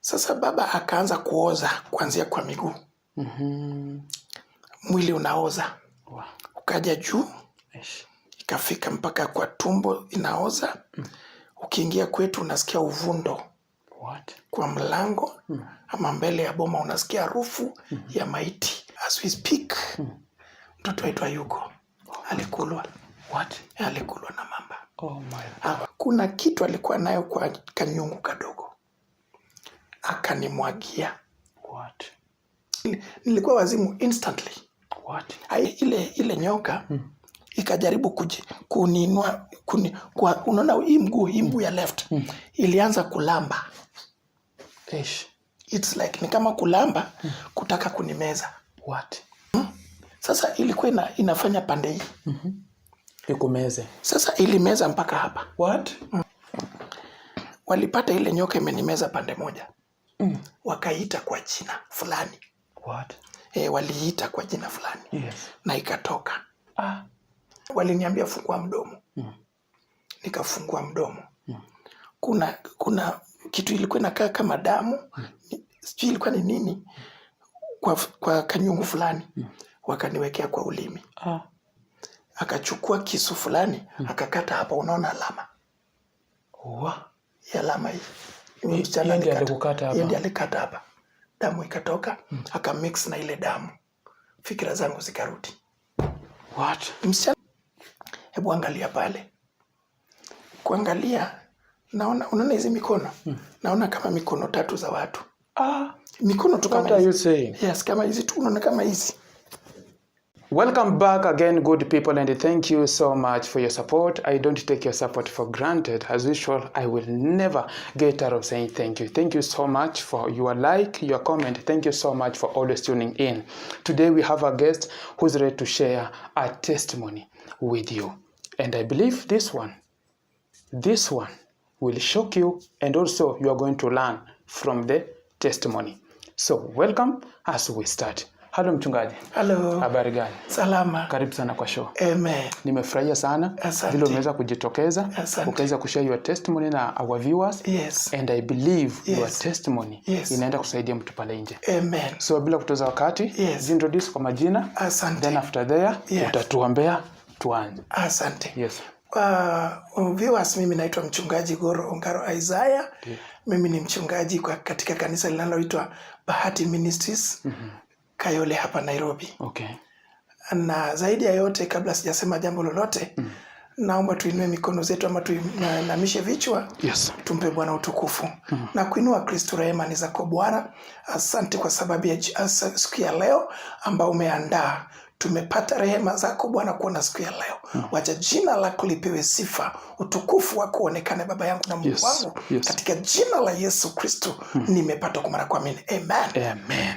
Sasa baba akaanza kuoza kuanzia kwa miguu. Mwili unaoza. Wow. Ukaja juu, Eish. ikafika mpaka kwa tumbo inaoza. Ukiingia kwetu unasikia uvundo. What? Kwa mlango ama mbele ya boma unasikia harufu ya maiti. As we speak, mtoto wetu hayuko. Alikulwa. What? Alikulwa na mamba. Oh my. Kuna kitu alikuwa nayo kwa kanyungu kadogo. Akanimwagia. What? Nilikuwa wazimu instantly. What? Ile nyoka ikajaribu kuninua, unaona hii mguu ya left ilianza kulamba. Eish. It's like ni kama kulamba kutaka kunimeza. What? Sasa ilikuwa inafanya pande hii. Ikumeze. Sasa ilimeza mpaka hapa. What? Walipata ile nyoka imenimeza pande moja. Wakaiita kwa jina fulani. What? Waliita kwa jina fulani. Na ikatoka. Waliniambia fungua mdomo. Nikafungua mdomo. Kuna kitu ilikuwa inakaa kama damu. Sijui ilikuwa ni nini. Kwa kanyungu fulani. Wakaniwekea kwa ulimi. Akachukua kisu fulani, akakata hapa, unaona alama. Wa. Hii alama hii. Ni msichana Yeye ndiye alikata. alikukata hapa? Yeye ndiye alikata hapa. Damu ikatoka, akamix na ile damu. Fikira zangu zikarudi. What? Msichana, hebu angalia pale. Kuangalia, naona, unaona hizi mikono? Naona kama mikono tatu za watu. Mikono tu kama What are hizi. you saying? Yes, kama hizi tu, unaona kama hizi. Welcome back again, good people, and thank you so much for your support. I don't take your support for granted. As usual, I will never get tired of saying thank you. Thank you so much for your like, your comment. Thank you so much for always tuning in. Today, we have a guest who's ready to share a testimony with you. And I believe this one will shock you, and also you are going to learn from the testimony. So, welcome as we start. Hello mchungaji. Hello. Habari gani? Salama. Karibu sana kwa show. Amen. Nimefurahia sana Asante. Vile umeweza kujitokeza Asante. Ukaweza kushare your testimony na our viewers and I believe your testimony inaenda kusaidia mtu pale nje. Amen. So bila kupoteza wakati, introduce kwa majina, Asante. Then after there utatuombea tuanze. Asante. Yes. Viewers, mimi naitwa mchungaji Goro Ongaro Isaiah. Mimi ni mchungaji katika kanisa linaloitwa Bahati Ministries Kayole hapa Nairobi. Na zaidi ya yote, kabla sijasema jambo lolote, naomba tuinue mikono zetu ama tuinamishe vichwa tumpe Bwana utukufu na kuinua Kristo. Rehema ni zako Bwana. Asante kwa sababu ya siku ya leo ambao umeandaa. Tumepata rehema zako Bwana kuona siku ya leo. Wacha jina lako lipewe sifa, utukufu wako uonekane, Baba yangu na Mungu wangu. Katika jina la Yesu Kristo nimepata kwa mara kuamini, amen. Amen.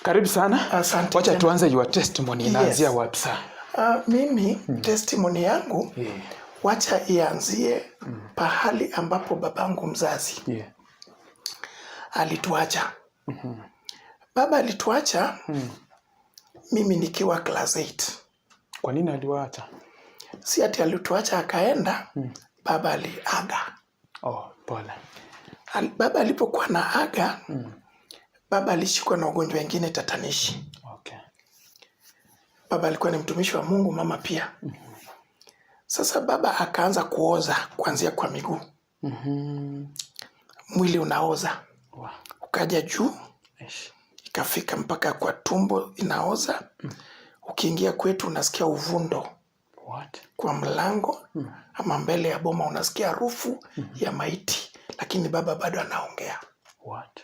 Karibu sana. Asante Wacha tena. Tuanze your testimony. Inaanzia wapi sasa? Mimi testimony yangu wacha ianzie pahali ambapo babangu mzazi alituacha. Baba alituacha mimi nikiwa class 8. Kwa nini aliwaacha? Si ati alituacha akaenda, baba aliaga. Oh, pole. Baba alipokuwa na aga, baba alishikwa na ugonjwa wengine tatanishi. Baba alikuwa ni mtumishi wa Mungu, mama pia. Sasa baba akaanza kuoza kuanzia kwa miguu. Mwili unaoza. Ukaja juu, Eish. Ikafika mpaka kwa tumbo inaoza. Ukiingia kwetu unasikia uvundo. What? Kwa mlango ama mbele ya boma unasikia harufu ya maiti, lakini baba bado anaongea. What?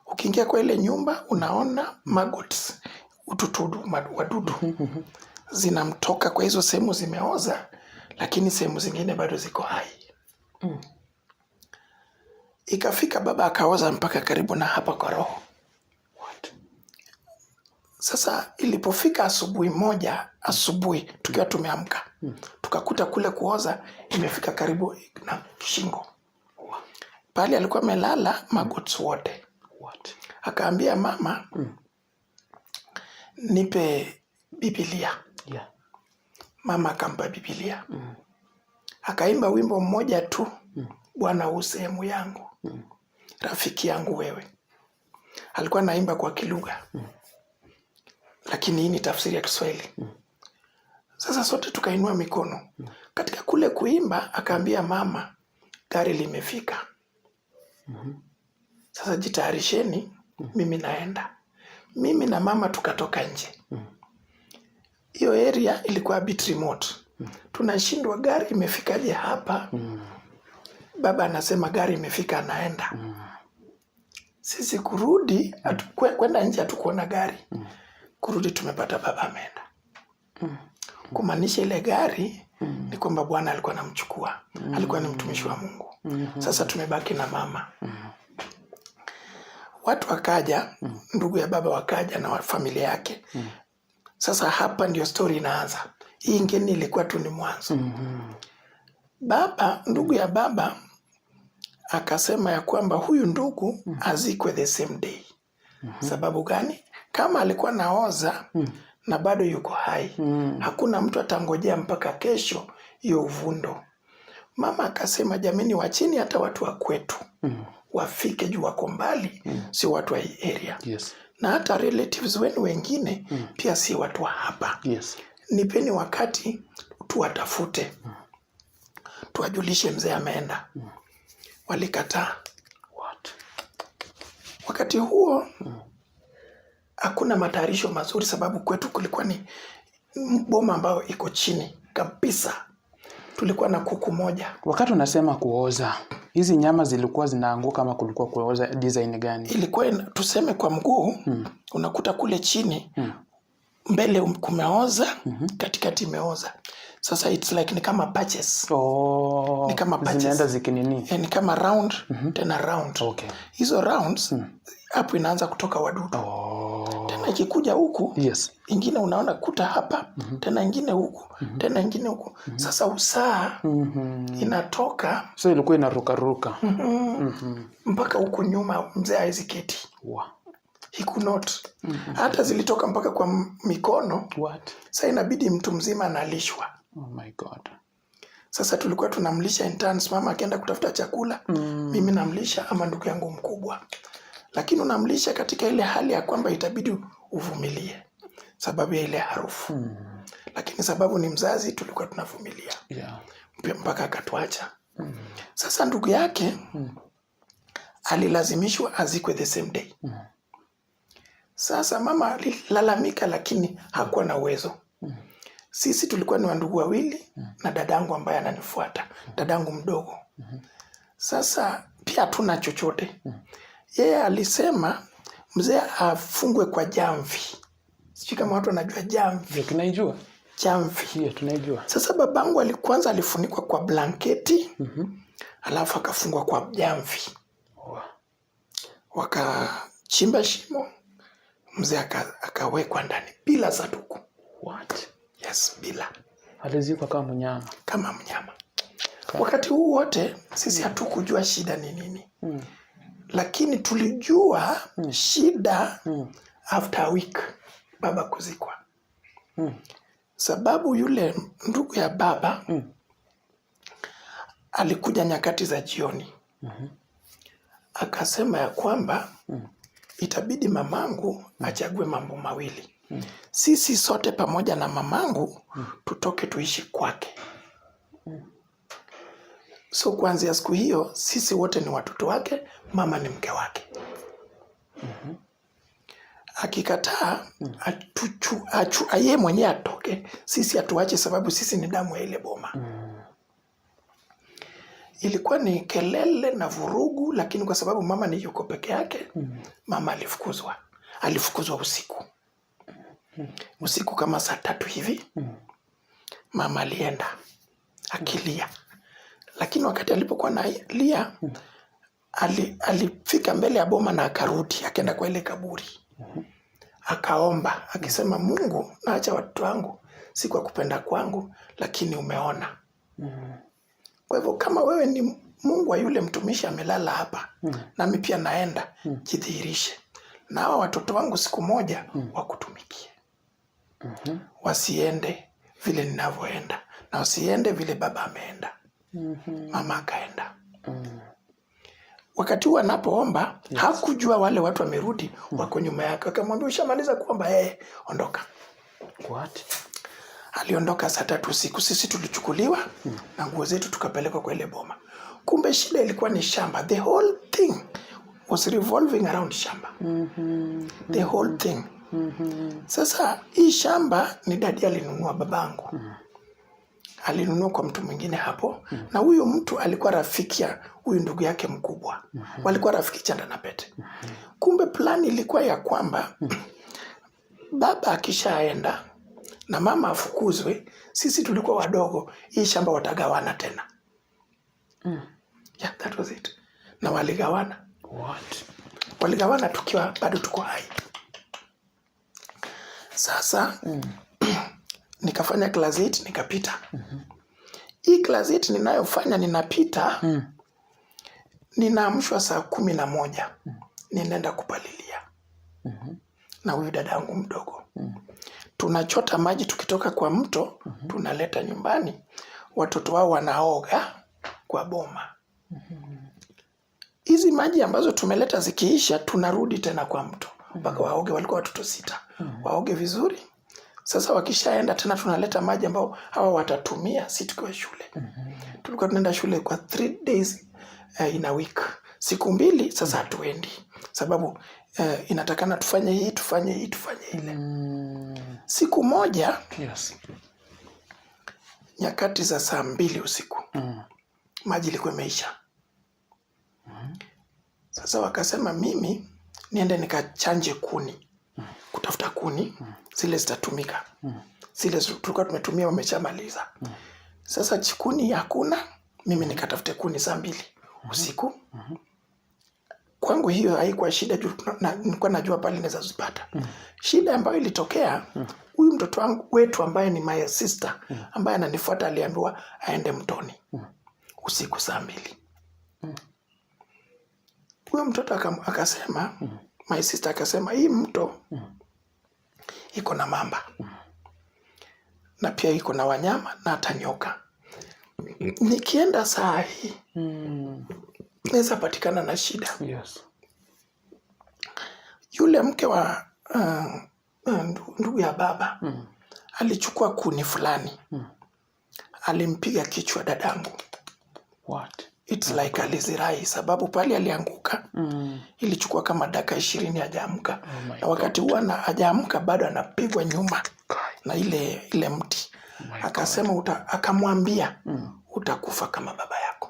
Ukiingia kwa ile nyumba unaona maggots, ututudu, wadudu zinamtoka kwa hizo sehemu zimeoza, lakini sehemu zingine bado ziko hai. Ikafika baba akaoza mpaka karibu na hapa kwa roho. What? Sasa ilipofika asubuhi moja, asubuhi tukiwa tumeamka, tukakuta kule kuoza imefika karibu na shingo. Pale alikuwa amelala maggots wote. What? Akaambia mama, "Nipe Biblia." Mama akampa Biblia. Akaimba wimbo mmoja tu, "Bwana u sehemu yangu." Rafiki yangu wewe. Alikuwa anaimba kwa kilugha. Lakini hii ni tafsiri ya Kiswahili. Sasa sote tukainua mikono. Katika kule kuimba akaambia mama, gari limefika. Sasa jitayarisheni, mimi naenda. Mimi na mama tukatoka nje. Hiyo area ilikuwa a bit remote. Tunashindwa gari imefikaje hapa? Baba anasema gari imefika, anaenda. Sisi kurudi kwenda nje hatukuona gari. Kurudi tumepata baba ameenda. Kumaanisha ile gari ni kwamba Bwana alikuwa anamchukua. Alikuwa ni mtumishi wa Mungu. Sasa tumebaki na mama. Watu wakaja, ndugu ya baba wakaja na familia yake. Sasa hapa ndio story inaanza. Hii ingine ilikuwa tu ni mwanzo. Baba, ndugu ya baba akasema ya kwamba huyu ndugu azikwe the same day. Sababu gani? Kama alikuwa naoza na bado yuko hai, hakuna mtu atangojea mpaka kesho hiyo uvundo. Mama akasema jameni, wacheni hata watu wa kwetu wafike juu wako mbali, si watu wa hii area. Na hata relatives wenu wengine pia si watu wa hapa. Nipeni wakati tuwatafute. Tuwajulishe mzee ameenda. Walikataa. What? Wakati huo hakuna matayarisho mazuri, sababu kwetu kulikuwa ni boma ambayo iko chini kabisa. Tulikuwa na kuku moja. Wakati unasema kuoza, hizi nyama zilikuwa zinaanguka ama kulikuwa kuoza design gani? Ilikuwa tuseme kwa mguu, unakuta kule chini, mbele kumeoza, katikati imeoza. Sasa it's like ni kama patches. Ni kama patches. Zinaenda zikinini? Ni kama round, tena round. Hizo rounds, hapo inaanza kutoka wadudu. Tena ikikuja huku, ingine unaona kuta hapa, tena ingine huku, tena ingine huku. Sasa usaha inatoka. So ilikuwa inarukaruka. Mpaka huku nyuma mzee hawezi keti. He could not. Hata zilitoka mpaka kwa mikono. What? Sasa inabidi mtu mzima analishwa. Oh my God. Sasa tulikuwa tunamlisha in turns, mama akienda kutafuta chakula, mimi namlisha ama ndugu yangu mkubwa. Lakini unamlisha katika ile hali ya kwamba itabidi uvumilie sababu ya ile harufu. Lakini sababu ni mzazi, tulikuwa tunavumilia. Mpaka akatuacha. Sasa ndugu yake alilazimishwa azikwe the same day. Sasa mama alilalamika, lakini hakuwa na uwezo. Sisi tulikuwa ni wandugu wawili na dadangu ambaye ananifuata, dadangu mdogo. Sasa pia hatuna chochote. Yeye alisema mzee afungwe kwa jamvi. Sijui kama watu wanajua jamvi. Ndio, tunaijua. Jamvi. Ndio, tunaijua. Sasa babangu kwanza alifunikwa kwa blanketi, alafu akafungwa kwa jamvi. Wakachimba shimo, mzee akawekwa ndani bila sanduku. What? Yes, bila. Alizikwa kama mnyama. Kama mnyama. Wakati huu wote sisi hatukujua shida ni nini. Lakini tulijua shida after a week baba kuzikwa. Sababu yule ndugu ya baba alikuja nyakati za jioni. Akasema ya kwamba itabidi mamangu achague mambo mawili. Sisi sote pamoja na mamangu tutoke tuishi kwake. So kuanzia siku hiyo sisi wote ni watoto wake, mama ni mke wake. Akikataa, yeye mwenyewe atoke, sisi atuache sababu sisi ni damu ya ile boma. Ilikuwa ni kelele na vurugu, lakini kwa sababu mama ni yuko peke yake, mama alifukuzwa. Alifukuzwa usiku. Usiku kama saa 3 hivi, mama alienda akilia. Lakini wakati alipokuwa analia, alifika mbele ya boma na akarudi, akaenda kwa ile kaburi. Akaomba, akisema Mungu, naacha watoto wangu, si kwa kupenda kwangu, lakini umeona. Kwa hivyo kama wewe ni Mungu wa yule mtumishi amelala hapa, nami pia naenda, jidhihirishe. Na hawa watoto wangu siku moja wakutumikie. Wasiende vile ninavyoenda, na wasiende vile baba ameenda. Mama akaenda. Wakati huu anapoomba, hakujua wale watu wamerudi, wako nyuma yake. Wakamwambia, "Ushamaliza kuomba?" "Eh, ondoka." What? Aliondoka saa 3 usiku. Sisi tulichukuliwa na nguo zetu tukapelekwa kwa ile boma. Kumbe shida ilikuwa ni shamba. The whole thing was revolving around shamba, the whole thing. Sasa hii shamba ni daddy alinunua, babangu alinunua kwa mtu mwingine hapo, na huyu mtu alikuwa rafiki ya huyu ndugu yake mkubwa. Walikuwa rafiki chanda na pete. Kumbe plan ilikuwa ya kwamba baba akishaenda na mama afukuzwe, sisi tulikuwa wadogo, hii shamba watagawana tena. Yeah, that was it. Na waligawana. What? Waligawana tukiwa bado tuko hai. Sasa nikafanya class 8, nikapita. Hii class 8 ninayofanya, ninapita, ninaamshwa saa 11, ninaenda kupalilia na huyu dadangu mdogo. Tunachota maji tukitoka kwa mto, tunaleta nyumbani, watoto wao wanaoga kwa boma. Hizi maji ambazo tumeleta zikiisha, tunarudi tena kwa mto mpaka waoge. Walikuwa watoto sita, waoge vizuri. Sasa wakishaenda tena tunaleta maji ambao hawa watatumia, si tukiwa shule. Tulikuwa tunaenda shule kwa 3 days in a week. Siku 2 sasa hatuendi, sababu inatakana tufanye hii, tufanye hii, tufanye ile. Siku moja, nyakati za saa 2 usiku, maji ilikuwa imeisha. Sasa wakasema mimi niende nikachanje kuni, kutafuta kuni zile zitatumika. Zile tulikuwa tumetumia wameshamaliza. Sasa kuni hakuna, mimi nikatafute kuni saa 2 usiku. Kwangu hiyo haikuwa shida juu nilikuwa najua pale naweza zipata. Shida ambayo ilitokea, huyu mtoto wangu wetu ambaye ni my sister, ambaye ananifuata, aliambiwa aende mtoni usiku saa 2. Huyo mtoto akasema, my sister akasema, "Hii mto iko na mamba na pia iko na wanyama na hata nyoka. Nikienda saa hii naweza patikana na shida." Yule mke wa ndugu ya baba alichukua kuni fulani, alimpiga kichwa dadangu. What? It's like alizirai, sababu pale alianguka ilichukua kama dakika 20 hajaamka. Oh my Na wakati huwa na hajaamka bado anapigwa nyuma na ile ile mti. My Akasema akamwambia, "Utakufa kama baba yako."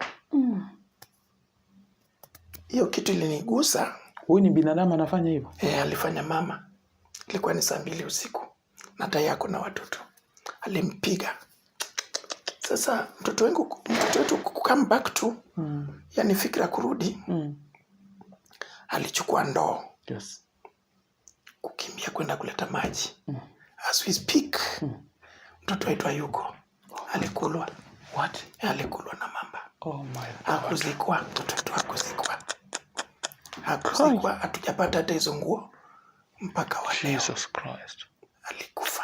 Hiyo kitu ilinigusa. Huyu ni binadamu anafanya hivyo? E, alifanya mama. Ilikuwa ni saa 2 usiku na tai yako na watoto, alimpiga. Sasa mtoto wetu come back to yani fikra kurudi, alichukua ndoo kukimbia kwenda kuleta maji. As we speak, mtoto wetu hayuko, alikulwa. What? Alikulwa na mamba. Oh my God. Hakuzikwa, mtoto wetu hakuzikwa, hakuzikwa. Hatujapata hata hizo nguo mpaka wa leo. Jesus Christ. Alikufa,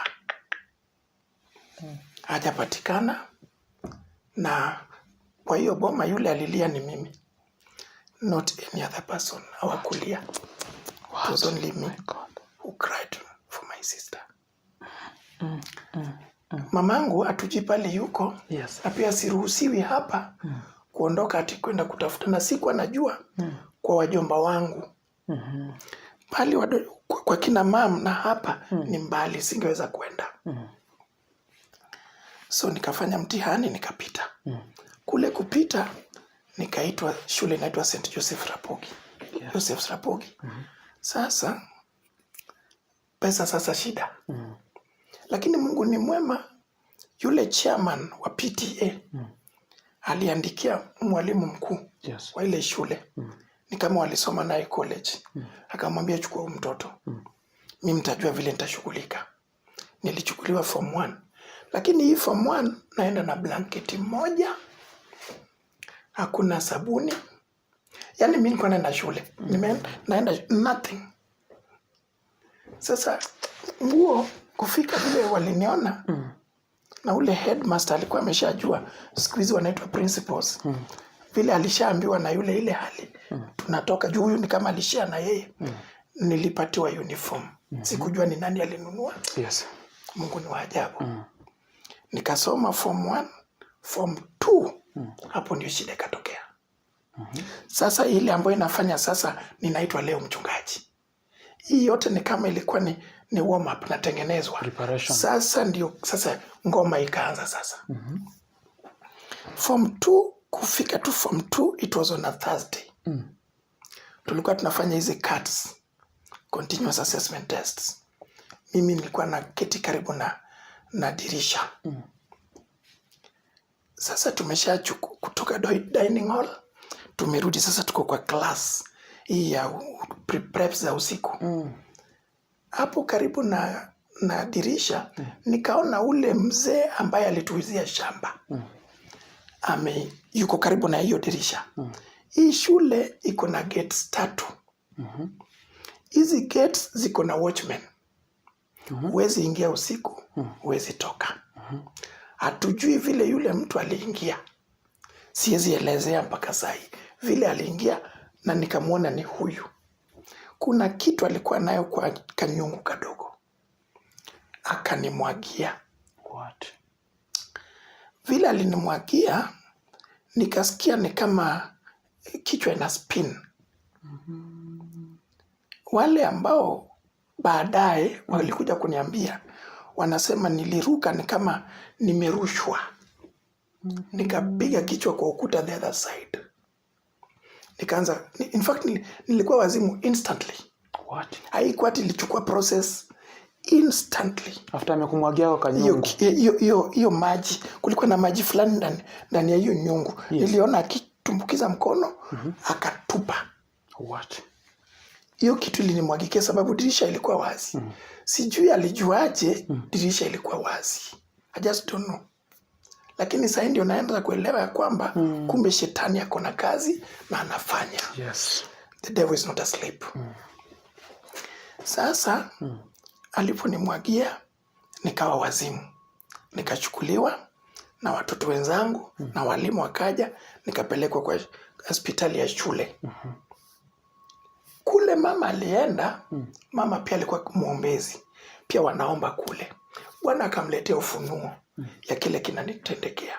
hajapatikana. Na kwa hiyo boma yule alilia ni mimi, not any other person. Hawakulia. It was only me My God. Who cried for my sister. Mamangu hatujui pale yuko na pia siruhusiwi hapa kuondoka ati kwenda kutafuta, na sikuwa najua kwa wajomba wangu pale kwa kina mam na hapa ni mbali, singeweza kwenda. So nikafanya mtihani, nikapita. Kule kupita nikaitwa shule inaitwa St Joseph Rapogi. Joseph Rapogi. Sasa pesa sasa shida, lakini Mungu ni mwema. Yule chairman wa PTA aliandikia mwalimu mkuu wa ile shule, ni kama walisoma naye college, akamwambia, "Chukua huyu mtoto, mi mtajua vile nitashughulika." Nilichukuliwa form one, lakini hii form one naenda na blanketi moja, hakuna sabuni. Yani mi nilikuwa naenda shule, naenda nothing. Sasa nguo kufika vile waliniona, na ule headmaster alikuwa ameshajua, siku hizi wanaitwa principals. Vile alishaambiwa na yule ile hali tunatoka juu, huyu ni kama alishia na yeye. Nilipatiwa uniform. Sikujua ni nani alinunua. Mungu ni wa ajabu. Nikasoma form 1, form 2. Hapo ndio shida ikatokea. Sasa ile ambayo inafanya sasa ninaitwa leo mchungaji, hii yote ni kama ilikuwa ni warm up, natengenezwa. Preparation. Sasa ndio sasa ngoma ikaanza sasa. Form 2, kufika tu form 2, it was on a Thursday. Tulikuwa tunafanya hizi CATs, continuous assessment tests. Mimi nilikuwa na keti karibu na dirisha. Sasa tumeshachuku kutoka dining hall, tumerudi sasa, tuko kwa class hii ya preps za usiku. Hapo karibu na dirisha nikaona ule mzee ambaye alituuzia shamba yuko karibu na hiyo dirisha. Hii shule iko na gates tatu. Hizi gates ziko na watchmen. Huwezi ingia usiku, huwezi toka. Hatujui vile yule mtu aliingia, siwezi elezea mpaka sahi vile aliingia, na nikamwona ni huyu. Kuna kitu alikuwa nayo kwa kanyungu kadogo, akanimwagia. What? Vile alinimwagia, nikasikia ni kama kichwa ina spin. Wale ambao baadaye walikuja kuniambia, wanasema niliruka ni kama nimerushwa, nikapiga kichwa kwa ukuta the other side. Nikaanza, in fact nilikuwa wazimu instantly. What? Haikuwa ati ilichukua process, instantly. After amekumwagia kwa Hiyo kanyungu. Hiyo maji, kulikuwa na maji fulani ndani ya hiyo nyungu. Niliona akitumbukiza mkono, akatupa. What? Hiyo kitu ilinimwagikia sababu dirisha ilikuwa wazi. Sijui alijuaje dirisha ilikuwa wazi, I just don't know. Lakini sahii ndio naenda kuelewa ya kwamba kumbe shetani ako na kazi na anafanya. The devil is not asleep. Sasa aliponimwagia nikawa wazimu, nikachukuliwa na watoto wenzangu na walimu wakaja, nikapelekwa kwa hospitali ya shule. Kule mama alienda. Mama pia alikuwa mwombezi, pia wanaomba kule. Bwana akamletea ufunuo ya kile kinanitendekea,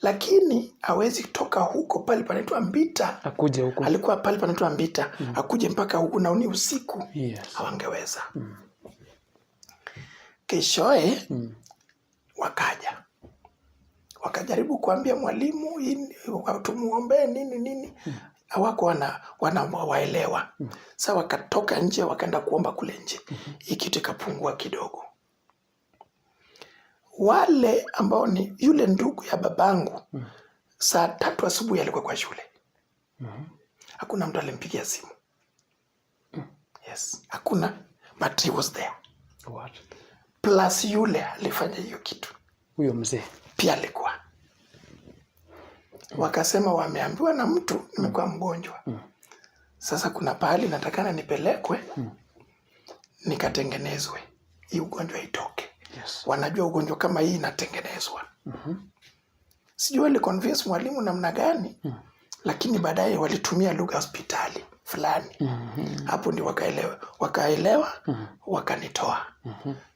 lakini hawezi toka huko pale panaitwa Mbita. Akuje huku. Alikuwa pale panaitwa Mbita, akuje mpaka huku na ni usiku, hawangeweza. Keshoe wakaja wakajaribu kuambia mwalimu, tumuombee nini nini, hawako wana waelewa. Sa wakatoka nje wakaenda kuomba kule nje. Hii kitu ikapungua kidogo. Wale ambao ni yule ndugu ya babangu, saa 3 asubuhi alikuwa kwa shule. Hakuna mtu alimpigia simu. Yes, hakuna, but he was there. What? Plus yule alifanya hiyo kitu Huyo mzee. Pia alikuwa. Wakasema wameambiwa na mtu nimekuwa mgonjwa. Sasa kuna pahali natakana nipelekwe nikatengenezwe, hii ugonjwa itoke. Wanajua ugonjwa kama hii inatengenezwa. Sijui waliconvince mwalimu namna gani, lakini baadaye walitumia lugha hospitali fulani. Hapo ndio wakaelewa, wakanitoa.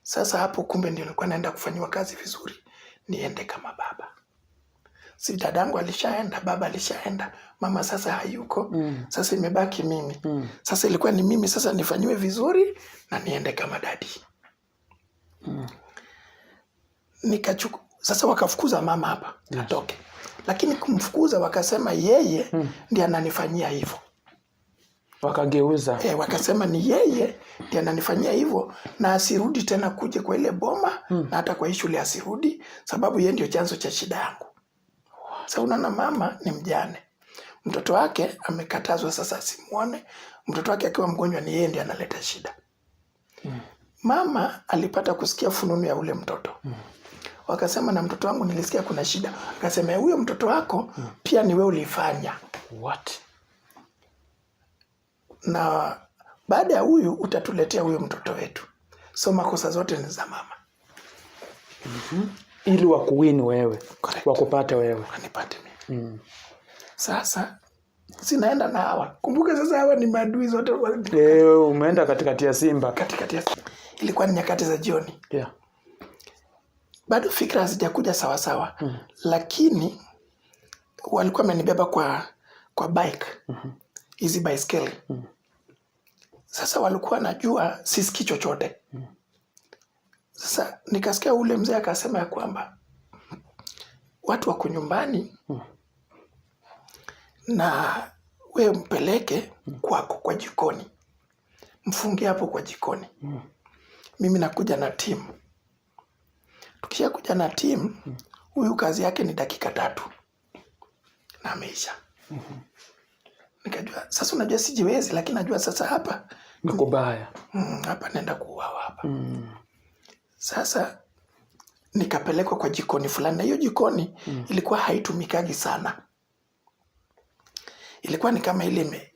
Sasa hapo kumbe ndio nilikuwa naenda kufanyiwa kazi vizuri, niende kama baba. Si dadangu alishaenda, baba alishaenda, mama sasa hayuko. Sasa imebaki mimi. Sasa ilikuwa ni mimi sasa nifanyiwe vizuri na niende kama daddy. Sasa wakafukuza mama hapa atoke, lakini kumfukuza wakasema yeye ndiye ananifanyia hivyo. Wakageuza. E, wakasema ni yeye ndiye ananifanyia hivyo na asirudi tena kuja kwa ile boma na hata kwa hii shule asirudi, sababu yeye ndio chanzo cha shida yangu. Sasa unaona mama ni mjane, mtoto wake amekatazwa sasa asimuone. Mtoto wake akiwa mgonjwa ni yeye ndiye analeta shida. Mama alipata kusikia fununu ya ule mtoto. Wakasema na mtoto wangu nilisikia kuna shida. Akasema huyo mtoto wako pia ni wewe ulifanya. What? Na baada ya huyu utatuletea huyo mtoto wetu. So makosa zote ni za mama. Ili wakuwin wewe. Correct. Wakupate wewe. Wanipate mimi. Sasa sinaenda na hawa, kumbuka sasa hawa ni maadui zote Eh, umeenda katikati ya simba. Katikati ya, ilikuwa ni nyakati za jioni. Bado fikra hazijakuja sawasawa, lakini walikuwa wamenibeba kwa bike, hizi baiskeli. Sasa walikuwa najua sisikii chochote. Sasa nikasikia ule mzee akasema ya kwamba watu wako nyumbani na we mpeleke kwako kwa jikoni, mfungie hapo kwa jikoni. Mimi nakuja na timu. Tukisha kuja na timu, huyu kazi yake ni dakika 3 na ameisha. Nikajua sasa, unajua sijiwezi, lakini najua sasa hapa ni kubaya. Hapa naenda kuuawa hapa. Sasa nikapelekwa kwa jikoni fulani, na hiyo jikoni ilikuwa haitumikagi sana. Ilikuwa ni kama ile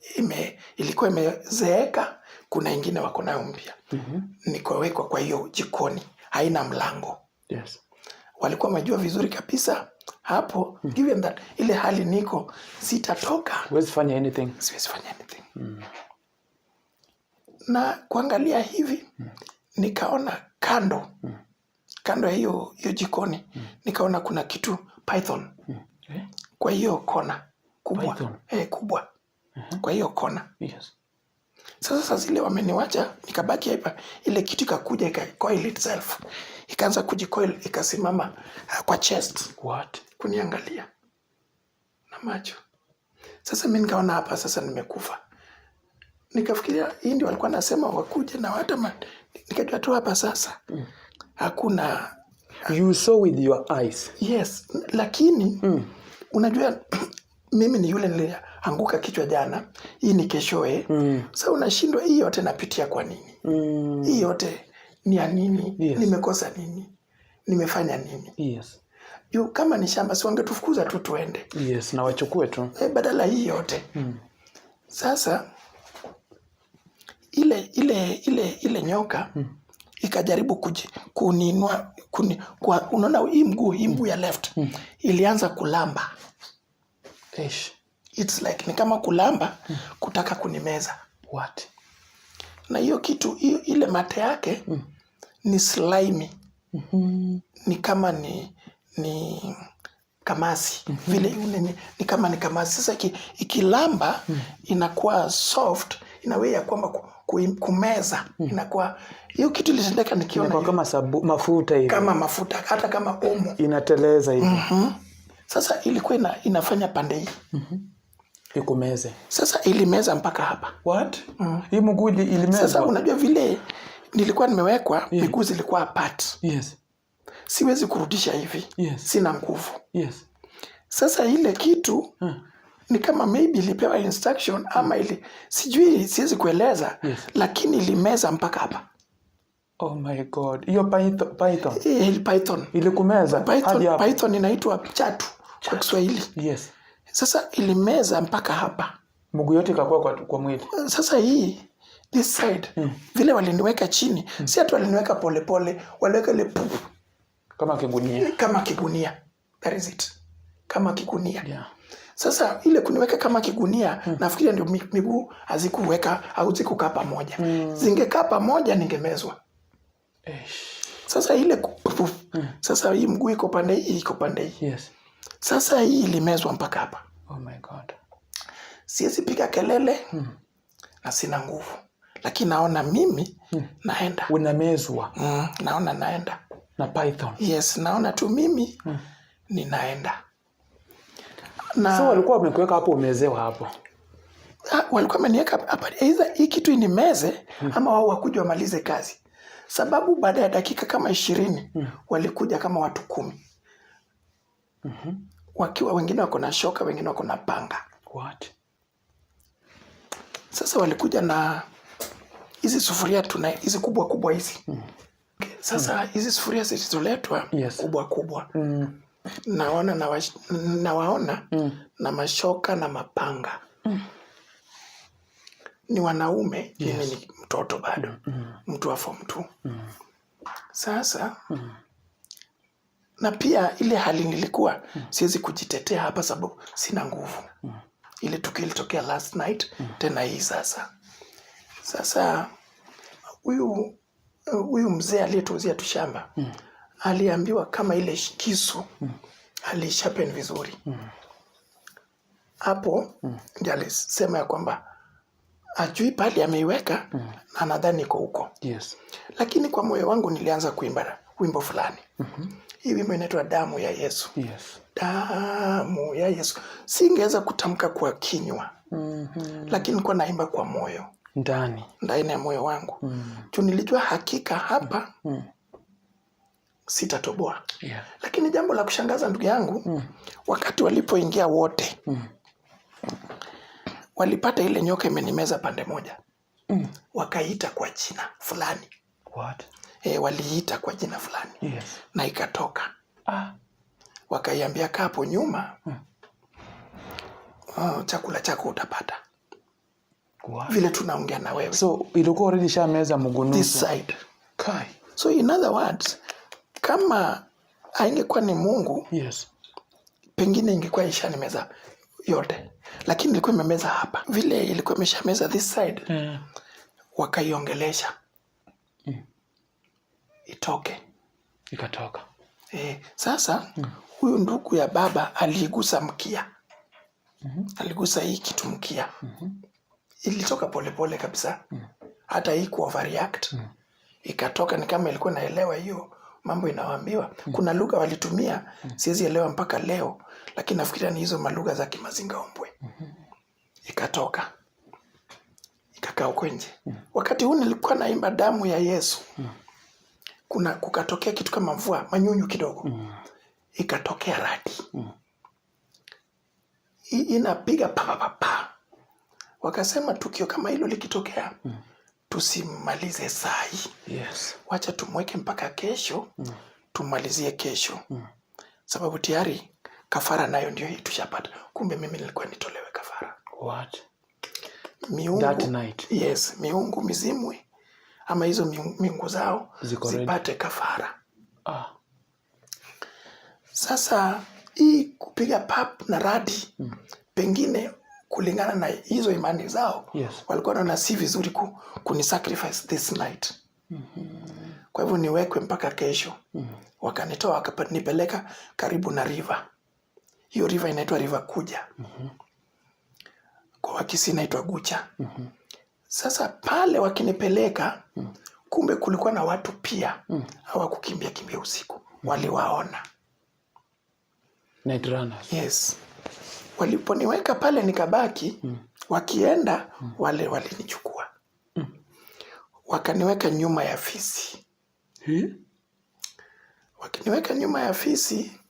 ilikuwa imezeeka, kuna ingine wako nayo mpya. Nikawekwa kwa hiyo jikoni, haina mlango. Walikuwa wamejua vizuri kabisa hapo, given that ile hali niko, sitatoka. Huwezi fanya anything. Siwezi fanya anything. Na kuangalia hivi, nikaona kando ya hiyo jikoni, nikaona kuna kitu python. Eh? Kwa hiyo kona kubwa. Python? Kubwa. Kwa hiyo kona. Sasa saa zile wameniwacha, nikabaki hapa, ile kitu ikakuja ika coil itself. Ikaanza kujicoil, ikasimama kwa chest. What? Kuniangalia na macho. Sasa mimi nikaona hapa sasa nimekufa. Nikafikiria hii ndio walikuwa nasema wakuje na hata nikajua tu hapa sasa. Hakuna. You saw with your eyes. Yes, lakini unajua mimi ni yule nilianguka kichwa jana, hii ni keshoe. Sasa unashindwa hii yote napitia kwa nini? Hii yote ni ya nini? Nimekosa nini? Nimefanya nini? Juu kama ni shamba si wangetufukuza tu tuende. Yes, na wachukue tu. Badala hii yote. Sasa ile nyoka ikajaribu kuninua, kuni, kwa, unaona hii mguu ya left ilianza kulamba. Eish. It's like ni kama kulamba, kutaka kunimeza. What? Na hiyo kitu, hiyo, ile mate yake ni slimy. Ni kama ni kamasi. Vile ni kama ni kamasi. Sasa ikilamba inakuwa soft in a way ya kwamba kumeza inakuwa hiyo kitu ilitendeka nikiona Inakuwa hiyo. Kama mafuta hivi. Kama mafuta, hata kama omo. Inateleza hivi. Sasa ilikuwa inafanya pande hii. Ikumeze. Sasa ilimeza mpaka hapa. What? Hii mguu ilimezwa? Sasa unajua vile nilikuwa nimewekwa, miguu zilikuwa apart. Siwezi kurudisha hivi. Sina nguvu. Sasa ile kitu ni kama maybe ilipewa instruction ama ili sijui, siwezi kueleza, lakini ilimeza mpaka hapa. Oh my God. Hiyo python. Eh, python. Ilikumeza Python, hadi hapa. Python inaitwa chatu kwa Kiswahili. Sasa ilimeza mpaka hapa. Mguu yote ikakuwa kwa mwili. Sasa hii this side, vile waliniweka chini, si hata waliniweka polepole, waliweka ile pupu. Kama kigunia. Kama kigunia. That is it. Kama kigunia. Sasa ile kuniweka kama kigunia, nafikiria ndio miguu hazikuweka au zikukaa pamoja. Zingekaa pamoja ningemezwa. Eish. Sasa ile sasa hii mguu iko pande hii, iko pande hii. Sasa hii ilimezwa mpaka hapa. Oh my God. Siwezi piga kelele na sina nguvu. Lakini naona mimi naenda. Unamezwa. Naona naenda. Na python. Yes, naona tu mimi ninaenda. Na So walikuwa wamekuweka hapo umezewa hapo. Ah, walikuwa wameniweka hapa either hii kitu inimeze ama wao wakuja wamalize kazi. Sababu baada ya dakika kama 20 walikuja kama watu 10. Wakiwa wengine wako na shoka, wengine wako na panga. What? Sasa walikuja na hizi sufuria, tuna hizi kubwa kubwa hizi. Sasa hizi sufuria zilizoletwa kubwa kubwa. Naona nawaona na mashoka na mapanga. Ni wanaume, mimi ni mtoto bado. Mtu wa form 2. Sasa Na pia ile hali nilikuwa, siwezi kujitetea hapa sababu sina nguvu. Ile tukio ilitokea last night, tena hii sasa. Sasa huyu mzee aliyetuuzia tu shamba aliambiwa kama ile kisu alisharpen vizuri hapo, ndiye alisema ya kwamba ajui pale ameiweka na nadhani iko huko. Lakini kwa moyo wangu nilianza kuimba wimbo fulani. Hii wimbo inaitwa Damu ya Yesu. Damu ya Yesu. Singeweza kutamka kwa kinywa, lakini nilikuwa naimba kwa moyo. Ndani. Ndani ya moyo wangu. Juu nilijua hakika hapa sitatoboa. Lakini jambo la kushangaza, ndugu yangu, wakati walipoingia wote, walipata ile nyoka imenimeza pande moja. Wakaiita kwa jina fulani. What? Waliita kwa jina fulani. Na ikatoka. Wakaiambia kaa hapo nyuma. Chakula chako utapata. What? Vile tunaongea na wewe. So ilikuwa already shameza mguu nusu. This side. Kai. So in other words, kama haingekuwa ni Mungu, pengine ingekuwa ishanimeza yote. Lakini ilikuwa imemeza hapa. Vile ilikuwa imeshameza this side, wakaiongelesha. Itoke. Ikatoka. Sasa huyu ndugu ya baba aliigusa mkia. Aligusa hii kitu mkia. Ilitoka polepole kabisa. Hata hii ku overreact. Ikatoka ni kama ilikuwa naelewa hiyo mambo inawaambiwa. Kuna lugha walitumia, siwezi elewa mpaka leo, lakini nafikiria ni hizo malugha za Kimazingaombwe. Ikatoka. Ikakaa huko nje. Wakati huu nilikuwa naimba Damu ya Yesu. Kuna kukatokea kitu kama mvua, manyunyu kidogo. Ikatokea radi. Inapiga pa pa pa pa. Wakasema tukio kama hilo likitokea, tusimalize saa hii. Wacha tumweke mpaka kesho, tumalizie kesho. Sababu tayari kafara nayo ndio hii tushapata. Kumbe mimi nilikuwa nitolewe kafara. What? Miungu, That night. Yes, miungu mizimwi ama hizo miungu zao ziko ready. Zipate kafara. Sasa hii kupiga pap na radi, pengine kulingana na hizo imani zao, walikuwa wanaona si vizuri kuni sacrifice this night. Kwa hivyo niwekwe mpaka kesho. Wakanitoa wakanipeleka karibu na river. Hiyo river inaitwa River Kuja. Kwa Wakisii inaitwa Gucha. Sasa pale wakinipeleka, kumbe kulikuwa na watu pia hawakukimbia kimbia usiku, waliwaona. Night runners. Yes. Waliponiweka pale nikabaki, wakienda wale walinichukua. Wakaniweka nyuma ya fisi. Wakiniweka nyuma ya fisi,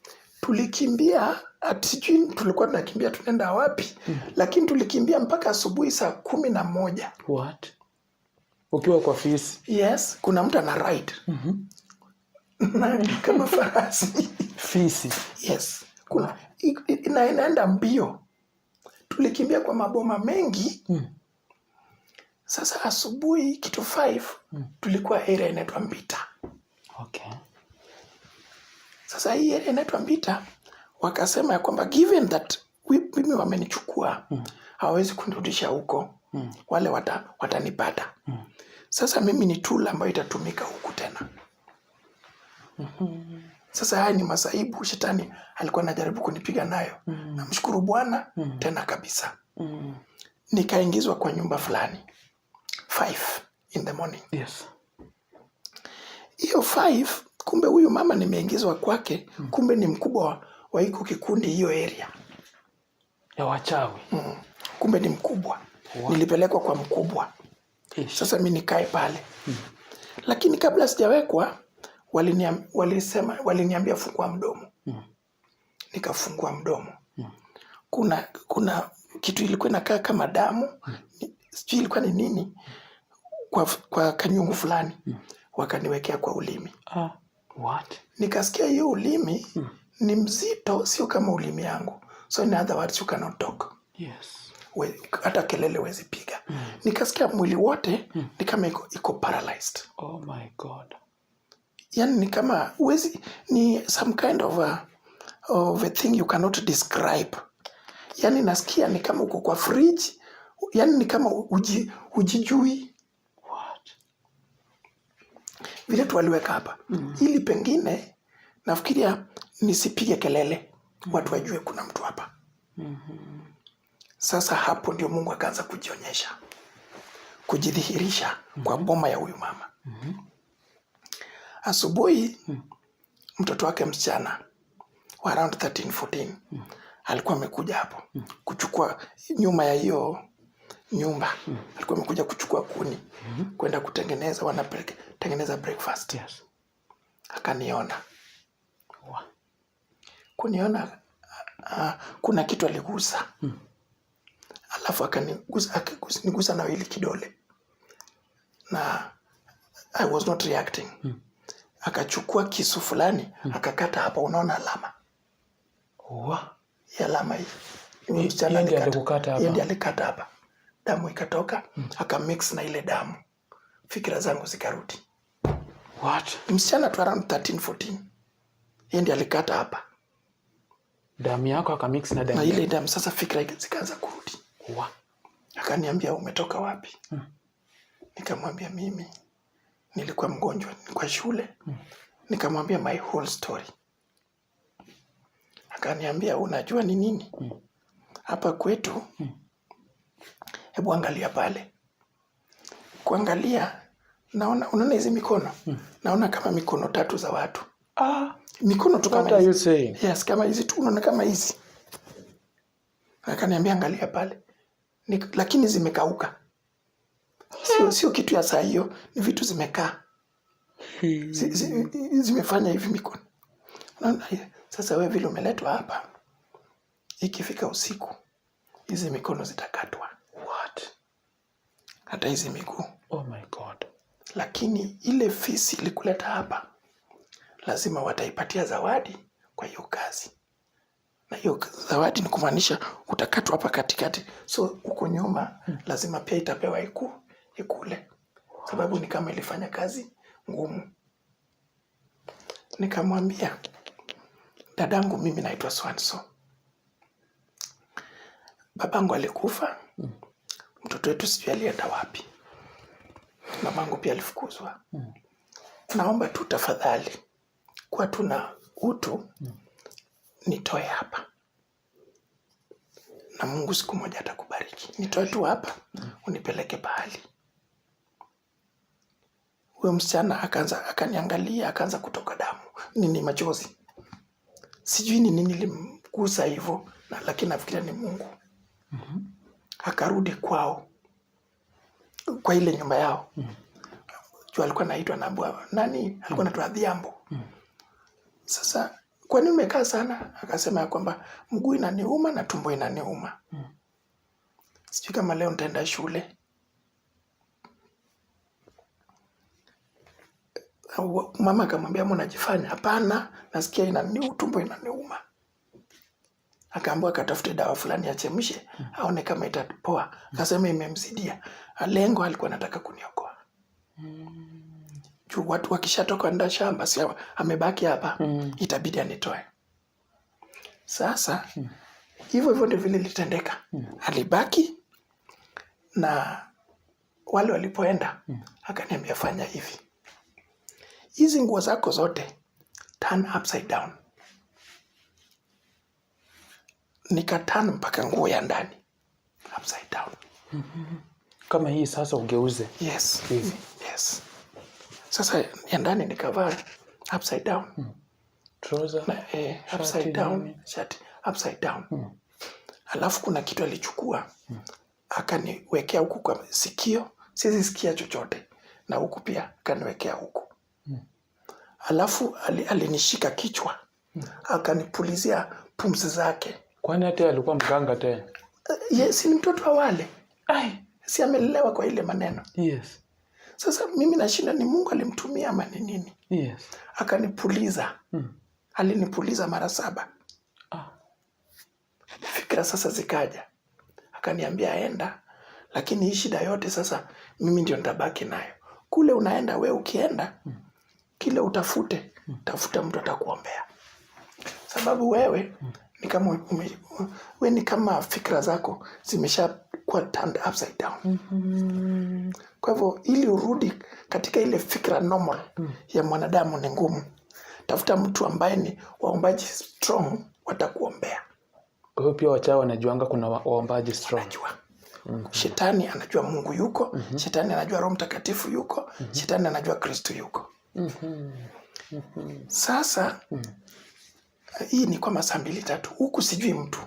tulikimbia, ati sijui tulikuwa tunakimbia tunaenda wapi, lakini tulikimbia mpaka asubuhi saa 11. What? Ukiwa kwa fisi? Yes, kuna mtu ana ride. Na kama farasi. Fisi. Yes. Kuna inaenda mbio. Tulikimbia kwa maboma mengi. Sasa asubuhi kitu 5 tulikuwa area inaitwa Mbita. Sasa hii area inaitwa Mbita, wakasema ya kwamba given that mimi wamenichukua, hawawezi kunirudisha huko. Wale watanipata. Sasa mimi ni tool ambayo itatumika huku tena. Sasa haya ni masaibu shetani alikuwa anajaribu kunipiga nayo. Namshukuru Bwana tena kabisa. Nikaingizwa kwa nyumba fulani 5 in the morning. Hiyo 5, kumbe huyu mama nimeingizwa kwake, kumbe ni mkubwa wa hiko kikundi hiyo area. Ya wachawi. Kumbe ni mkubwa. Wow. Nilipelekwa kwa mkubwa. Ish. Sasa mi nikae pale. Lakini kabla sijawekwa, waliniambia fungua mdomo. Nikafungua mdomo. Kuna kitu ilikuwa inakaa kama damu, sijui ilikuwa ni nini, kwa kanyungu fulani. Wakaniwekea kwa ulimi. What? Nikasikia hiyo ulimi ni mzito, sio kama ulimi yangu. So in other words, you cannot talk. Hata kelele huwezi piga. Nikasikia mwili wote ni kama iko paralyzed. Oh my God. Yani ni kama uwezi, ni some kind of a thing you cannot describe. Yani nasikia ni kama uko kwa fridge, yani ni kama hujijui. What? Vile tu waliweka hapa ili pengine nafikiria nisipige kelele, watu wajue kuna mtu hapa. Sasa hapo ndio Mungu akaanza kujionyesha, kujidhihirisha kwa boma ya huyu mama. Asubuhi mtoto wake msichana wa around 13 14 alikuwa amekuja hapo kuchukua, nyuma ya hiyo nyumba, alikuwa amekuja kuchukua kuni kwenda kutengeneza, wanatengeneza breakfast. Akaniona. Kuniona, kuna kitu aligusa, alafu akanigusa, akanigusa na hili kidole na I was not reacting. Akachukua kisu fulani, akakata hapa. Unaona alama? Hii alama, hii ni msichana Yeye ndiye alikata. alikukata hapa? Yeye ndiye alikata hapa, damu ikatoka, akamix na ile damu, fikira zangu zikarudi. What? Msichana tu around 13 14, yeye ndiye alikata hapa. Damu yako akamix na damu Na ile damu. Sasa fikira zikaanza kurudi. Akaniambia, "Umetoka wapi?" Nikamwambia mimi nilikuwa mgonjwa, nilikuwa shule. Nikamwambia my whole story. Akaniambia, "Unajua ni nini hapa kwetu? Hebu angalia pale." Kuangalia naona, unaona hizi mikono? Naona kama mikono tatu za watu. Ah, mikono tu kama what are you hizi. saying? Yes, kama hizi tu, unaona kama hizi. Akaniambia, "Angalia pale." Lakini zimekauka, sio kitu ya saa hiyo, ni vitu zimekaa, zimefanya hivi mikono. Unaona, sasa wewe vile umeletwa hapa, ikifika usiku hizi mikono zitakatwa. What? Hata hizi miguu. Oh my God. Lakini ile fisi ilikuleta hapa, lazima wataipatia zawadi kwa hiyo kazi, na hiyo zawadi ni kumaanisha utakatwa hapa katikati, so huko nyuma lazima pia itapewa ikule, sababu ni kama ilifanya kazi ngumu. Nikamwambia, "Dadangu, mimi naitwa so-and-so, babangu alikufa, mtoto wetu sijui alienda wapi, mamangu pia alifukuzwa. Naomba tu tafadhali, kuwa tuna utu, nitoe hapa na Mungu siku moja atakubariki. Nitoe tu hapa, unipeleke pahali." Huyo msichana akaanza, akaniangalia, akaanza kutoka damu, nini, machozi. Sijui ni nini ilimgusa hivyo, na lakini nafikiria ni Mungu. Akarudi kwao, kwa ile nyumba yao. Juu alikuwa naitwa, naambiwa nani, alikuwa naitwa Adhiambo. "Sasa kwa nini umekaa sana?" Akasema ya kwamba mguu inaniuma na tumbo inaniuma. Sijui kama leo nitaenda shule. Mama akamwambia, "Ama unajifanya?" "Hapana, nasikia tumbo inaniuma." Akaambiwa akatafute dawa fulani achemshe, aone kama itapoa. Akasema imemzidia. Lengo alikuwa anataka kuniokoa. Juu watu wakishatoka nda shamba, si amebaki hapa, itabidi anitoe. Sasa hivyo hivyo ndio vile ilitendeka. Alibaki na wale walipoenda, akaniambia, "Fanya hivi, hizi nguo zako zote turn upside down." Nikaturn mpaka nguo ya ndani upside down. Kama hii sasa ugeuze. Yes. Hivi. Yes. Sasa ya ndani nikavaa upside down. Trouser. Na, upside Shati down, nini? Shati upside down. Alafu kuna kitu alichukua, akaniwekea huku kwa sikio, siwezi sikia chochote, na huku pia akaniwekea huku. Alafu alinishika kichwa, akanipulizia pumzi zake. Kwani hata yeye alikuwa mganga tena? Yes, ni mtoto wa wale, Ai. Si amelelewa kwa ile maneno. Sasa mimi nashinda ni Mungu alimtumia ama ni nini? Akanipuliza, alinipuliza mara 7. Fikira sasa zikaja, akaniambia, "Enda, lakini hii shida yote sasa mimi ndio nitabaki nayo. Kule unaenda we, ukienda Kile utafute, tafuta mtu atakuombea, sababu wewe ni kama we ni kama fikra zako zimesha kuwa turned upside down. Kwa hivyo ili urudi katika ile fikra normal ya mwanadamu ni ngumu. Tafuta mtu ambaye ni waombaji strong, watakuombea. Kwa hiyo pia wachawi wanajuanga kuna waombaji strong. Anajua. Shetani anajua Mungu yuko. Shetani anajua Roho Mtakatifu yuko. Shetani anajua Kristo yuko. Sasa hii ni kama saa mbili tatu huku, sijui mtu,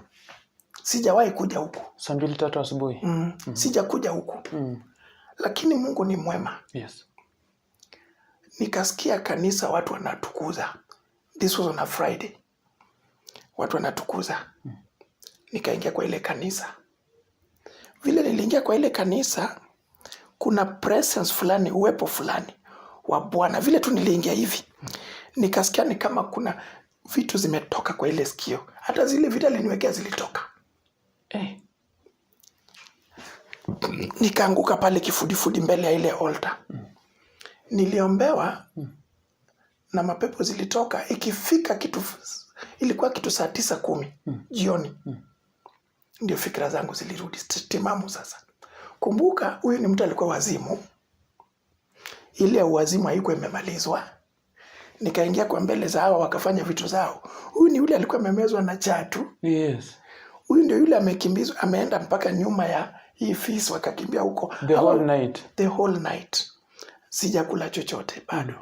sijawahi kuja huku. Saa mbili tatu asubuhi. Sijakuja huku, lakini Mungu ni mwema. Nikasikia kanisa watu wanatukuza. This was on a Friday, watu wanatukuza. Nikaingia kwa ile kanisa. Vile niliingia kwa ile kanisa, kuna presence fulani, uwepo fulani wa Bwana. Vile tu niliingia hivi, nikasikia ni kama kuna vitu zimetoka kwa ile sikio. Hata zile vitu aliniwekea zilitoka. Nikaanguka pale kifudifudi mbele ya ile altar. Niliombewa na mapepo zilitoka. Ikifika kitu, ilikuwa kitu saa 9, 10 jioni, ndio fikra zangu zilirudi timamu. Sasa kumbuka, huyu ni mtu alikuwa wazimu, ile ya uwazimu haikuwa imemalizwa. Nikaingia kwa mbele za hawa, wakafanya vitu zao. Huyu ni yule alikuwa amemezwa na chatu. Huyu ndio yule amekimbizwa, ameenda mpaka nyuma ya hii fisi, wakakimbia huko. The whole night. The whole night sijakula chochote bado.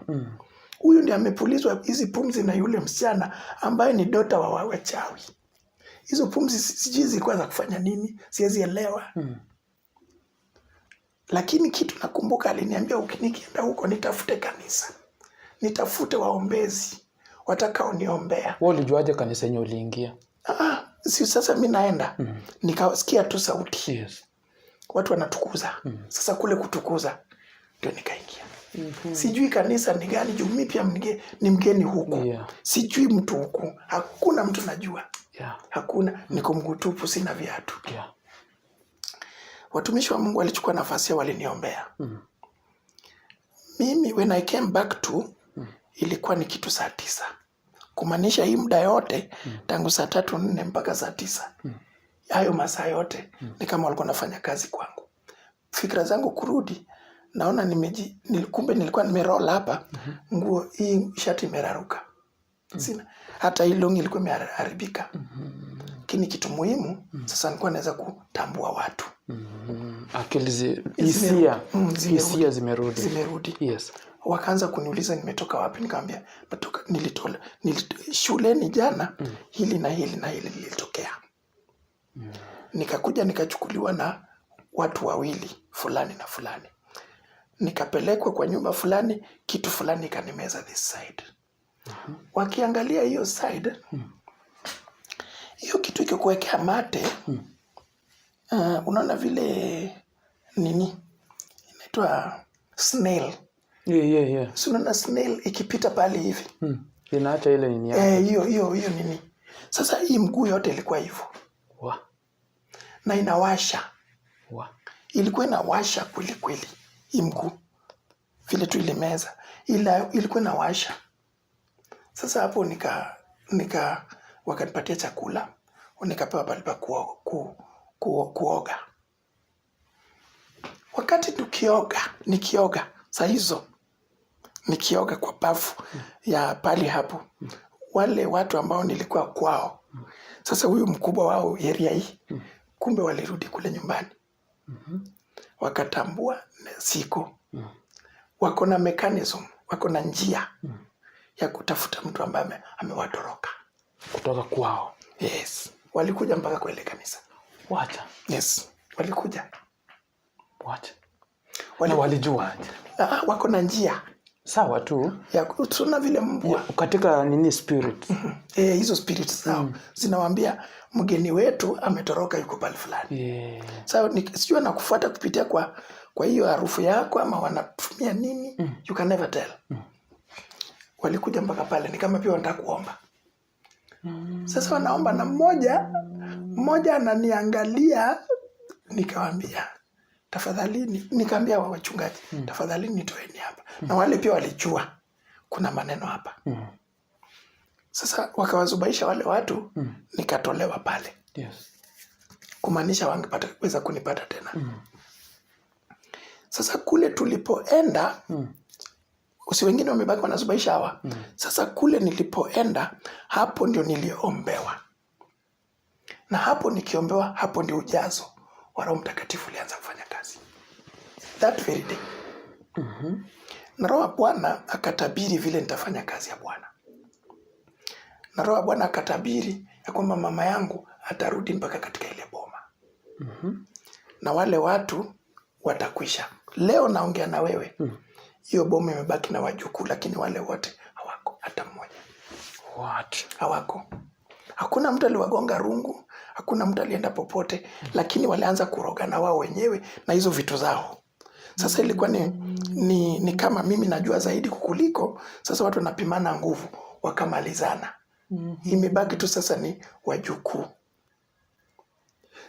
Huyu ndio amepulizwa hizi pumzi na yule msichana ambaye ni daughter wa wachawi. Hizo pumzi sijui zilikuwa za kufanya nini, siwezi elewa. Lakini kitu nakumbuka aliniambia, nikienda huko nitafute kanisa, nitafute waombezi watakaoniombea. Wewe ulijuaje kanisa yenye uliingia? Ah, si sasa mi naenda, nikasikia tu sauti. Watu wanatukuza. Sasa kule kutukuza ndio nikaingia. Sijui kanisa ni gani, juu mi pia ni mgeni huku. Sijui mtu huku, hakuna mtu najua. Hakuna, niko mguu tupu, sina viatu. Watumishi wa Mungu walichukua nafasi yao, waliniombea. Mimi when I came back to, ilikuwa ni kitu saa 9. Kumaanisha hii muda yote, tangu saa 3, 4 mpaka saa 9. Hayo masaa yote ni kama walikuwa wanafanya kazi kwangu. Fikra zangu kurudi, naona kumbe nilikuwa nimeroll hapa, nguo hii shati imeraruka. Sina hata hii longi ilikuwa imeharibika. Lakini kitu muhimu, sasa nilikuwa naweza kutambua watu. Akili hisia. Hisia zimerudi. Zimerudi. Wakaanza kuniuliza nimetoka wapi, nikamwambia natoka, shuleni jana, hili na hili na hili lilitokea. Nikakuja nikachukuliwa na watu wawili fulani na fulani. Nikapelekwa kwa nyumba fulani, kitu fulani ikanimeza this side. Wakiangalia hiyo side, hiyo kitu ikikuwekea mate, unaona vile nini inaitwa snail. Si unaona snail ikipita pale hivi? Inaacha ile nini yake. Hiyo nini. Sasa hii mguu yote ilikuwa hivyo. Na inawasha. Ilikuwa inawasha kweli kweli hii mguu. Vile tu ilimeza. Ila ilikuwa inawasha. Sasa hapo wakanipatia chakula, nikapewa pale pa kuoga. Wakati nikioga, saa hizo nikioga kwa bafu ya pale hapo, wale watu ambao nilikuwa kwao, sasa huyu mkubwa wao area hii, kumbe walirudi kule nyumbani. Wakatambua siku. Wako na mechanism, wako na njia ya kutafuta mtu ambaye amewatoroka. Kutoka kwao. Yes. Walikuja mpaka kwa ile kanisa. Wacha. Yes. Walikuja. Wacha. Na walijua aje? Wako na njia. Sawa tu. Ya, tuna vile mbwa. Ya, katika nini spirit? Hizo spirits zao. Zinawaambia mgeni wetu ametoroka yuko pale fulani. Sasa sijui wanakufuata kupitia kwa hiyo harufu yako ama wanatumia nini? You can never tell. Walikuja mpaka pale ni kama pia wanataka kuomba. Sasa wanaomba na mmoja ananiangalia, nikamwambia tafadhalini, nikaambia wachungaji, tafadhalini nitoeni hapa. Na wale pia walijua Kuna maneno hapa. Sasa wakawazubaisha wale watu, nikatolewa pale, kumaanisha wangepata weza kunipata tena. Sasa kule tulipoenda, usi wengine wamebaki wanazubaisha hawa. Sasa kule nilipoenda, hapo ndio niliombewa, na hapo nikiombewa, hapo ndio ujazo wa Roho Mtakatifu ulianza kufanya kazi that very day. Na Roho wa Bwana akatabiri vile nitafanya kazi ya Bwana, na Roho wa Bwana akatabiri ya kwamba mama yangu atarudi mpaka katika ile boma na wale watu watakwisha. Leo naongea na wewe, hiyo boma imebaki na wajukuu, lakini wale wote hawako, hata mmoja. What? Hawako. Hakuna mtu aliwagonga rungu, hakuna mtu alienda popote, lakini walianza kurogana wao wenyewe na hizo vitu zao. Sasa ilikuwa ni kama mimi najua zaidi kukuliko. Sasa watu wanapimana nguvu, wakamalizana. Imebaki tu sasa ni wajukuu,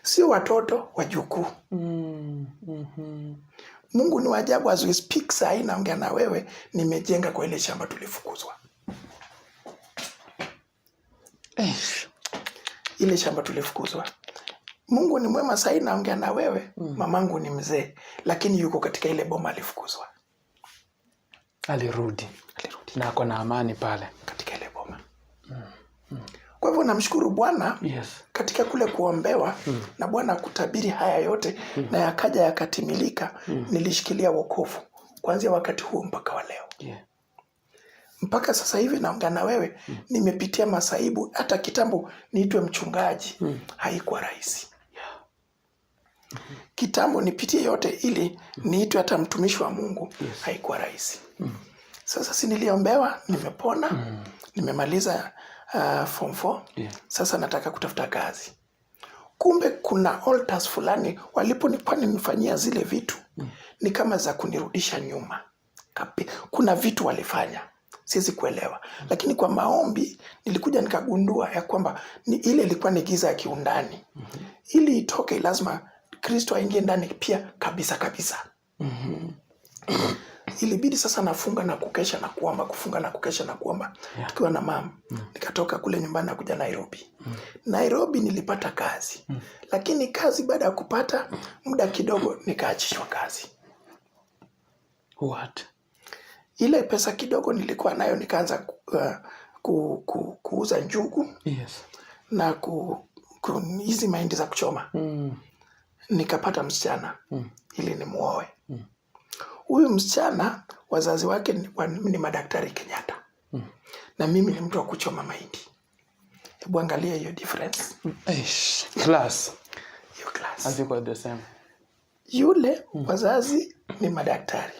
sio watoto, wajukuu. Mungu ni wa ajabu. As we speak, saa hii naongea na wewe, nimejenga kwa ile shamba tulifukuzwa. Ile shamba tulifukuzwa. Mungu ni mwema. Saa hii naongea na wewe, mamangu ni mzee, lakini yuko katika ile boma alifukuzwa. Alirudi. Alirudi. Na ako na amani pale. Katika ile boma. Kwa hivyo namshukuru Bwana katika kule kuombewa na Bwana kutabiri haya yote na yakaja yakatimilika. Nilishikilia wokovu kuanzia wakati huo mpaka wa leo. Mpaka sasa hivi naongea na wewe, nimepitia masaibu. Hata kitambo niitwe mchungaji haikuwa rahisi. Kitambo nipitie yote ili niitwe hata mtumishi wa Mungu haikuwa rahisi. Sasa si niliombewa, nimepona, nimemaliza form 4. Sasa nataka kutafuta kazi. Kumbe kuna altars fulani waliponikuwa ninifanyia zile vitu ni kama za kunirudisha nyuma. Kuna vitu walifanya siwezi kuelewa, lakini kwa maombi nilikuja nikagundua ya kwamba ni ile ilikuwa ni giza ya kiundani. Ili itoke lazima Kristo aingie ndani pia kabisa kabisa. Ilibidi sasa nafunga na kukesha na kuomba, kufunga na kukesha na kuomba. Tukiwa na mama. Nikatoka kule nyumbani na kuja Nairobi. Nairobi nilipata kazi. Lakini kazi baada ya kupata muda kidogo nikaachishwa kazi. What? Ile pesa kidogo nilikuwa nayo nikaanza kuuza njugu. Na hizi mahindi za kuchoma. Nikapata msichana ili nimuoe. Huyu msichana wazazi wake ni madaktari Kenyatta. Na mimi ni mtu wa kuchoma mahindi. Hebu angalia hiyo difference. Eish, class. Hiyo class. Haziko the same. Yule wazazi ni madaktari.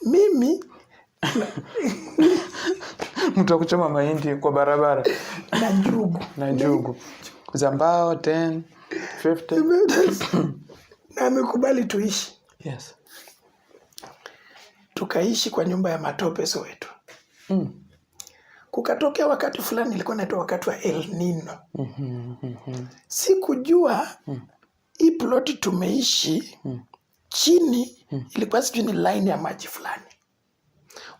Mimi mtu wa kuchoma mahindi kwa barabara. Na njugu. Na njugu. Za mbao 10, 50. Na amekubali tuishi. Tukaishi kwa nyumba ya matope Soweto. Kukatokea wakati fulani ilikuwa inaitwa wakati wa El Nino. Sikujua hii ploti tumeishi chini ilikuwa sijui ni line ya maji fulani.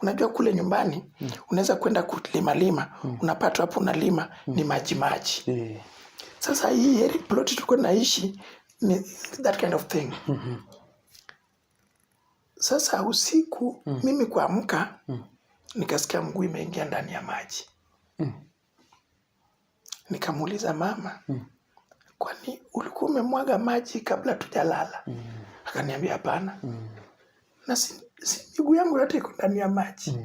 Unajua kule nyumbani unaweza kwenda kulima lima, unapata hapo unalima ni maji maji. Sasa hii heri ploti tulikuwa tunaishi ni that kind of thing. Sasa usiku mimi kuamka nikasikia mguu imeingia ndani ya maji. Nikamuuliza mama, kwani ulikuwa umemwaga maji kabla tujalala? Akaniambia hapana. Na si miguu yangu yote iko ndani ya maji.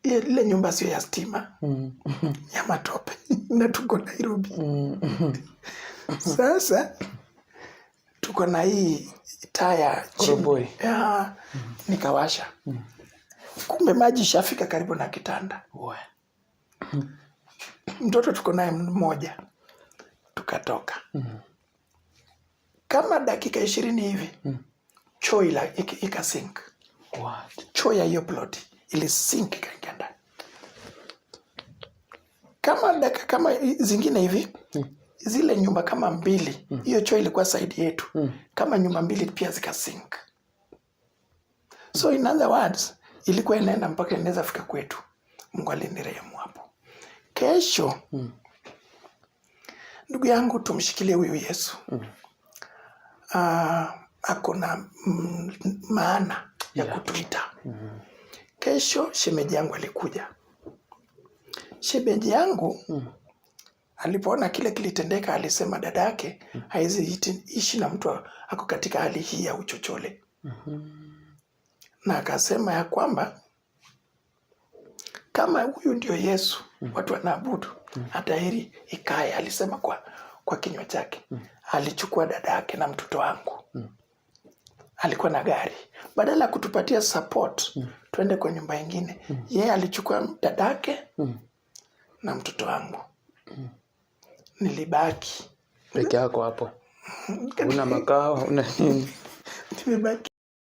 Ile nyumba sio ya stima, ya matope. Na tuko Nairobi. Sasa tuko na hii taa ya chini. Koroboi. Ya, nikawasha. Kumbe maji ishafika karibu na kitanda. Mtoto tuko naye mmoja. Tukatoka. Kama dakika 20 hivi, choo ika sink. What? Choo ya hiyo plot ili sink ikaingia ndani. Kama dakika kama zingine hivi, zile nyumba kama mbili, hiyo choo ilikuwa side yetu. Kama nyumba mbili pia zika sink. So in other words, Ilikuwa inaenda mpaka inaweza fika kwetu. Mungu alinirehemu hapo. Kesho ndugu yangu, tumshikilie huyu Yesu. Ako na maana ya kutuita. Kesho shemeji yangu alikuja. Shemeji yangu alipoona kile kilitendeka, alisema dada yake hawezi ishi na mtu ako katika hali hii ya uchochole. Na akasema ya kwamba kama huyu ndio Yesu watu wanaabudu, hata heri ikae. Alisema kwa kinywa chake. Alichukua dada yake na mtoto wangu. Alikuwa na gari, badala ya kutupatia support tuende kwa nyumba ingine, yeye alichukua dadake na mtoto wangu. Nilibaki peke yako hapo, una makao, una nini? Nimebaki.